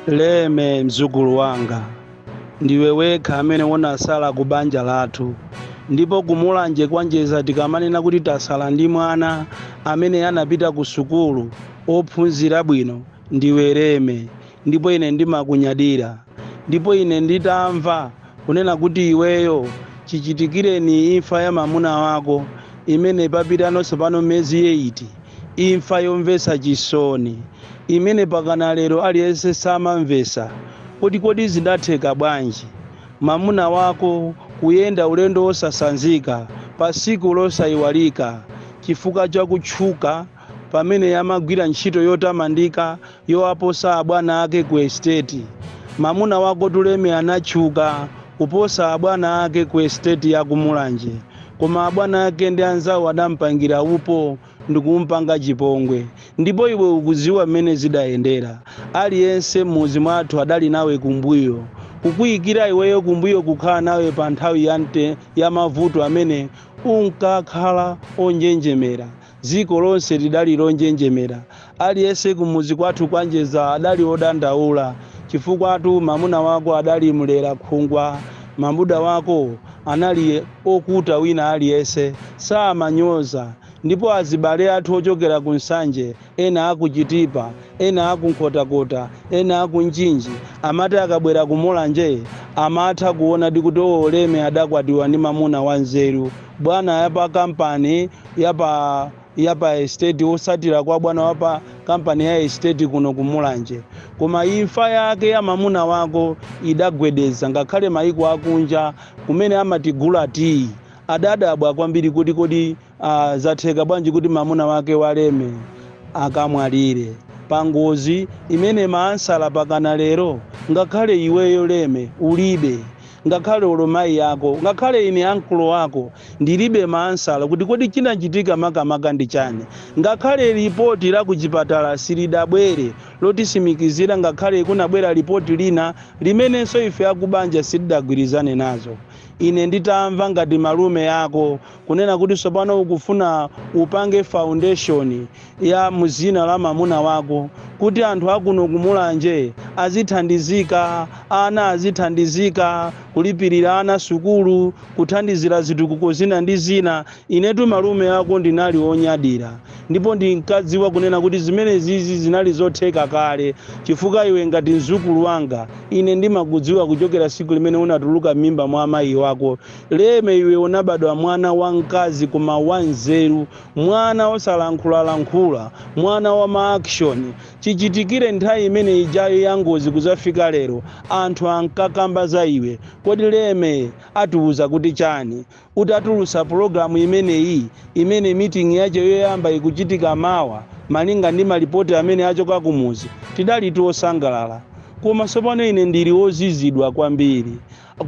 Leme, mzukulu wanga, ndiwe wekha amene unasala ku banja lathu, ndipo kumulanje kwanjeza tikamanena kuti tasala ndi mwana amene anapita ku sukulu ophunzira bwino, ndiwe Leme. Ndipo ine ndimakunyadira. Ndipo ine nditamva kunena kuti iweyo chichitikireni imfa ya mamuna wako imene papita tsopano miyezi 8, imfa yomvetsa chisoni imene pakana lero aliyense samamvetsa kuti kodi zidatheka bwanji mamuna wako kuyenda ulendo wosasanzika pa siku losayiwalika chifukwa cha kutchuka pamene amagwira ntchito yotamandika yowaposa abwana ake ku estate. Mamuna wako Tuleme anatchuka kuposa abwana ake ku estate ya Kumulanje, koma abwana ake ndi anzawo adampangira upo ndikumpanga chipongwe. Ndipo iwe ukudziwa mmene zidayendera. Aliyense m'mudzi mwathu adali nawe kumbuyo, kukuyikira iweyo kumbuyo, kukhala nawe pa nthawi ya mavuto amene unkakhala onjenjemera. Dziko lonse lidali lonjenjemera. Aliyense kumudzi kwathu kwanjeza adali odandaula chifukwa atu mamuna wako adali mlera khungwa. Mamuna wako anali okuta wina aliyense, samanyoza. Ndipo azibale athu ochokera ku Nsanje, ena aku Chitipa, ena aku Nkhotakota, ena aku Mchinji, amati akabwera ku Mulanje amatha kuona kuti o, Leme adakwatiwa ndi mamuna wanzeru, bwana yapa kampani yapa estate, osatira kwa bwana wapa kampani ya estate kuno kumulanje. Koma imfa yake ya mamuna wako idagwedeza ngakhale maiko akunja kumene amatigula tiyi. Adadabwa kwambiri kuti kodi zatheka bwanji kuti mamuna wake waleme akamwalire pa ngozi imene maansala pakana lero ngakhale iweyo Leme ulibe, ngakhale olo mayi yako, ngakhale ine ankulo wako ndilibe maansala kuti kodi chinachitika makamaka ndi chani. Ngakhale ripoti la kuchipatala silidabwere lotisimikizira, ngakhale kunabwera ripoti lina limenenso ife akubanja silidagwirizane nazo. Ine nditamva ngati malume yako kunena kuti tsopano ukufuna upange foundation ya muzina la mamuna wako kuti anthu akuno kumulanje azithandizika, ana azithandizika, kulipirira ana sukulu, kuthandizira zitukuko zina ndi zina, inetu malume ako ndinali onyadira. Ndipo ndinkadziwa kunena kuti zimene zizi zinali zotheka kale, chifukwa iwe ngati mzukulu wanga ine ndimakudziwa kuchokera siku limene unatuluka m'mimba mwa amayi wako. Leme, iwe unabadwa mwana wamkazi koma wanzeru, mwana osalankhulalankhula, mwana wa ma-action. Chichitikire nthawi imene ijayo ya ngozi kuzafika lero, anthu ankakamba za iwe. Kodi Leme atiuza kuti chani utatulusa pologalamu imeneyi, imene meeting yache yoyamba ikuchitika mawa malinga ndi malipoti amene achoka kumuzi? Tidali osangalala, koma tsopano ine ndili wozizidwa kwambiri.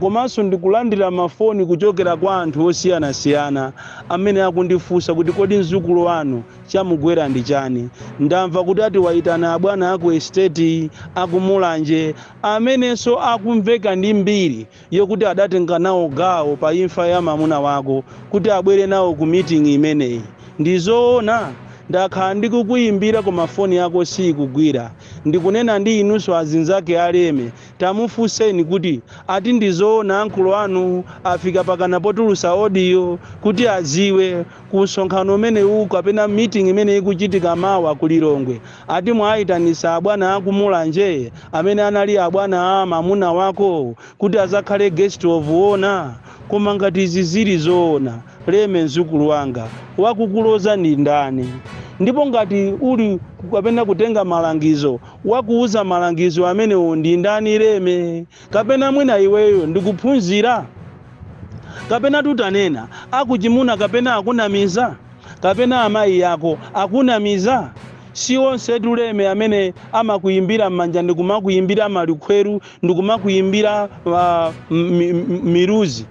Komanso ndikulandira mafoni kuchokera kwa anthu osiyanasiyana amene akundifunsa kuti kodi mzukulu wanu chamugwera ndi chani? Ndamva kuti ati wayitana abwana aku estate akumulanje amenenso akumveka ndi mbiri yokuti adatenga nawo gawo pa imfa ya mamuna wako kuti abwere nawo ku meeting imeneyi. Ndizoona? Ndakhala ndikukuyimbira koma foni yako sikugwira. Ndikunena ndi inunso azinzake aleme, tamufunseni kuti ati ndizoona ankulo anu afika pakana potulusa audio kuti aziwe ku msonkhano umenewu kapena meeting imene ikuchitika mawa ku Lilongwe, ati mwayitanisa abwana akumulanje amene anali abwana a mamuna wako kuti azakhale guest of honor. Koma ngati izi zili zoona, Leme mzukulu wanga, wakukuloza ndi ndani? Ndipo ngati uli kapena kutenga malangizo, wakuuza malangizo amenewo ndi ndani, Leme? Kapena mwina iweyo ndikuphunzira, kapena tutanena akuchimuna, kapena akunamiza, kapena amayi yako akunamiza? Si onse tuleme amene amakuyimbira m'manja ndikumakuyimbira malikhweru, ndikumakuyimbira miluzi,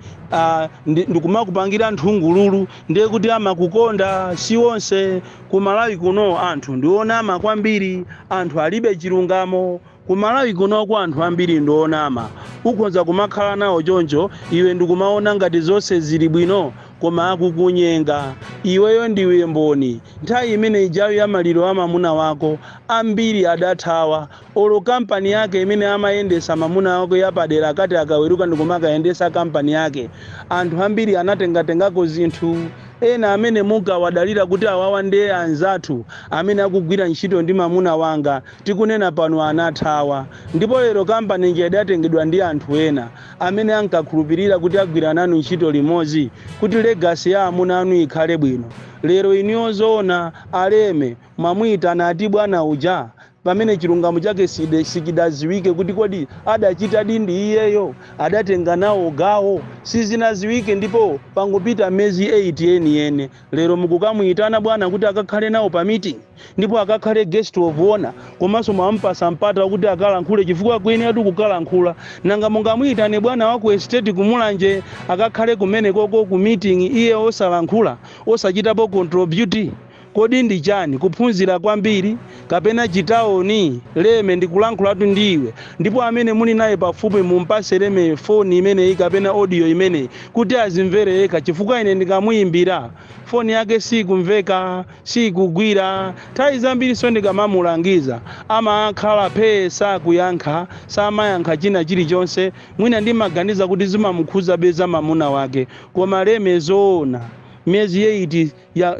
ndikumakupangira nthungululu ndiye kuti amakukonda. Si onse. Kumalawi kuno anthu ndionama kwambiri, anthu alibe chilungamo. Kumalawi kunoko anthu ambiri ndionama. Ukhoza kumakhala nawo choncho iwe ndikumaona ngati zonse zili bwino, koma Koma akukunyenga iweyo ndiwe mboni. Nthawi imene ijayo ya maliro a mamuna wako, ambiri adathawa. Olo kampani yake imene amayendesa mamuna wako yapadera, akati akaweruka ndikumakayendesa kampani yake, anthu ambiri anatengatengako zinthu. Ena amene munkawadalira kuti awawa ndiye anzathu amene akugwira ntchito ndi mamuna wanga, tikunena pano anathawa. Ndipo lero kampani ija idatengedwa ndi anthu ena amene ankakhulupirira kuti agwira nanu ntchito limodzi kuti legacy ya amuna anu ikhale bwino. Lero iniyo zoona, aleme, mwamuyitana ati bwana uja, pamene chilungamo chake sichidaziwike kuti kodi adachitadi ndi iyeyo, adatenga nawo gawo, sizinaziwike. Ndipo pangopita miyezi 8 yeniyene, lero mukukamuyitana bwana kuti akakhale nawo pa meeting, ndipo akakhale guest of honor, komanso mwampasa mpata kuti akalankhule, chifukwa kuyenera kukalankhula. Nanga mungamuyitane bwana wa ku estate kumulanje akakhale kumene koko ku meeting, iye osalankhula, osachitapo contribute? Kodi ndi chani? Kuphunzira kwambiri kapena chitaoni? Leme, ndikulankhulatu ndiwe. Ndipo amene muli naye pafupi, mumpase Leme foni imeneyi kapena audio imeneyi kuti azimvere yekha, chifukwa ine ndikamuyimbira foni yake sikumveka, sikugwira. Nthawi zambiri ndikamamulangiza amakhala phee, sakuyankha, samayankha china chilichonse. Mwina ndimaganiza kuti zimamukhuza beza mamuna wake. Koma Leme, zoona, miyezi 8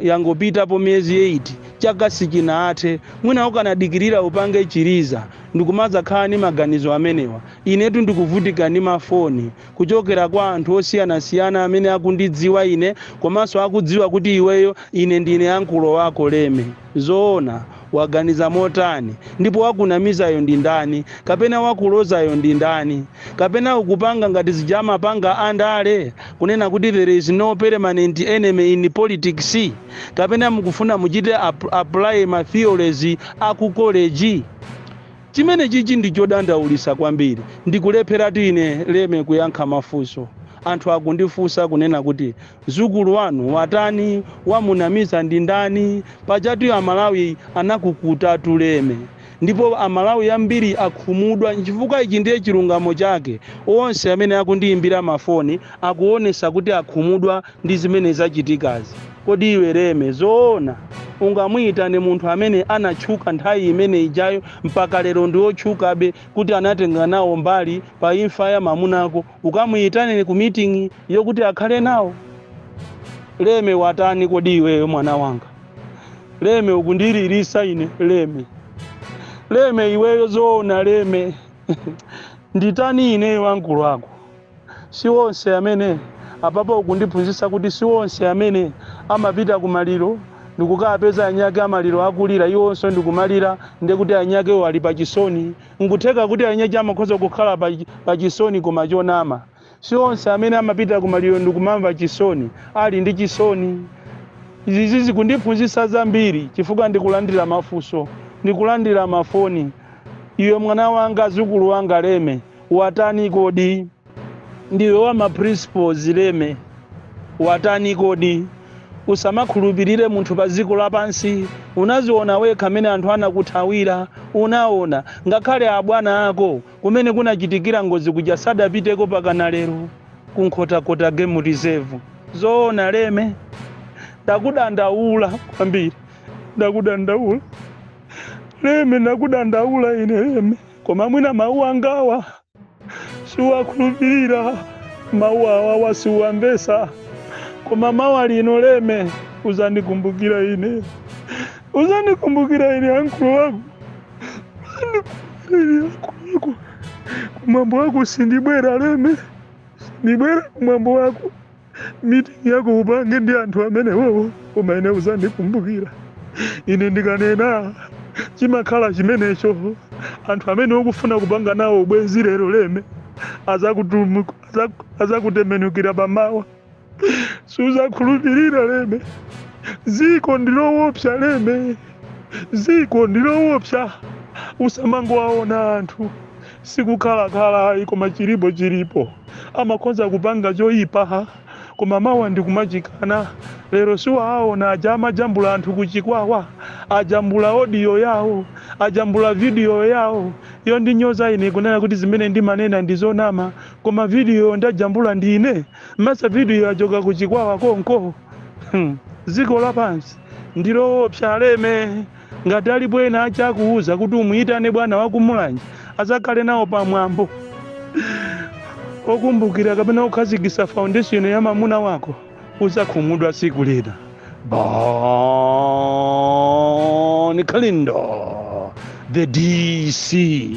yangopitapo, miyezi 8, chaka sichinathe. Mwina ukanadikirira upange chiriza ndikumadza ndi maganizo amenewa. Inetu ndikuvutika ndi mafoni kuchokera kwa anthu osiyanasiyana amene akundidziwa ine, komanso akudziwa kuti iweyo ine ndine ankulo wako. Leme, zoona, waganiza motani? Ndipo wakunamizayo ndi ndani, kapena wakulozayo ndi ndani? Kapena ukupanga ngati zija amapanga andale kunena kuti there is no permanent enemy in politics? Kapena mukufuna muchite apply ma theories aku college? Chimene chichi ndi chodandaulisa kwambiri. Ndikulepheratu ine Leme kuyankha mafunso. Anthu akundifunsa kunena kuti mzukulu wanu watani? Wamunamiza ndi ndani? Pajatu Amalawi anakukutatu Leme, ndipo Amalawi ambiri akhumudwa chifukwa ichi ndiye chilungamo chake. Onse amene akundiyimbira mafoni akuonesa kuti akhumudwa ndi zimene zachitikazi. Kodi iwe Leme, zoona, ungamuyitane munthu amene anatchuka nthawi imene ijayo mpaka lero ndi otchukabe kuti anatenga nawo mbali pa imfa ya mamunako, ukamuyitane ku meeting yokuti akhale nawo? Leme, watani kodi iweyo mwana wanga? Leme, ukundilirisa ine. Leme, Leme, iweyo zoona, Leme, nditani ineyo wankulu wako? Si onse amene apapo ukundiphunzitsa kuti si onse amene amapita kumaliro ndikukapeza anyake amaliro akulira, iwonso ndikumalira, ndekuti anyakewo ali pachisoni. Nkutheka kuti anyake amakhoza kukhala pachisoni koma chonama. Si onse amene amapita kumaliro ndikumamva chisoni ali ndi chisoni. Izi zikundiphunzitsa zambiri, chifukwa ndikulandira mafunso, ndikulandira mafoni. Iwe mwana wanga, zukulu wanga Leme, watani kodi? Ndiwe wa ma principles. Leme, watani kodi? Usamakhulupirire munthu pa dziko lapansi. Unaziona wekha amene anthu anakuthawira. Unaona ngakhale abwana ako kumene kunachitikira ngozi kuja sadapiteko pakana lero, Kunkhotakota Game Reserve. Zoona Leme, ndakudandaula kwambiri, ndakudandaula Leme, ndakudandaula ine Leme. Koma mwina mawu angawa siwakhulupirira, mawu awawa siwamvesa, koma mawa lino Leme uzandikumbukira ine, uzandikumbukira ine ankulu wako, uzandikumbukira ine ankulu wako. Kumwambo wako sindibwera Leme, sindibwera kumwambo wako. Meeting yako upange ndi anthu amenewowo, koma ine uzandikumbukira ine. Ndikanena chimakhala chimenecho. Anthu amene ukufuna kupanga nawo ubwenzi lero Leme, azakutembenukira pamawa. Suzakhulupirira Leme. Ziko ndilowopsa Leme, ziko ndilowopsa. Usamangowaona anthu, sikukhalakhala ayi, koma chilipo chilipo. Amakonza kupanga choyipa. Koma mawa ndikumachikana. Lero siwaona aja amajambula anthu kuchikwawa, ajambula audio yawo, ajambula video yawo yondinyoza ine, kunena kuti zimene ndimanena ndizonama. Koma video ndajambula ndine masa, video achoka kuchikwawa konko. Dziko lapansi ndiloopsa aleme. Ngati alipo ena achakuuza kuti umuyitane bwana wakumulanje azakhale nawo pamwambo okumbukira kapena kukhazikitsa foundation ya mamuna wako, uzakhumudwa siku lina. Bon Kalindo, the DC,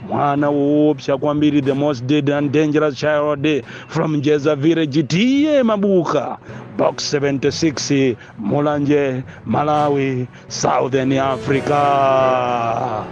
mwana woopsa kwambiri, the most dead and dangerous child from Jeza Village, T/A Mabuka, Box 76, Mulanje, Malawi, Southern Africa.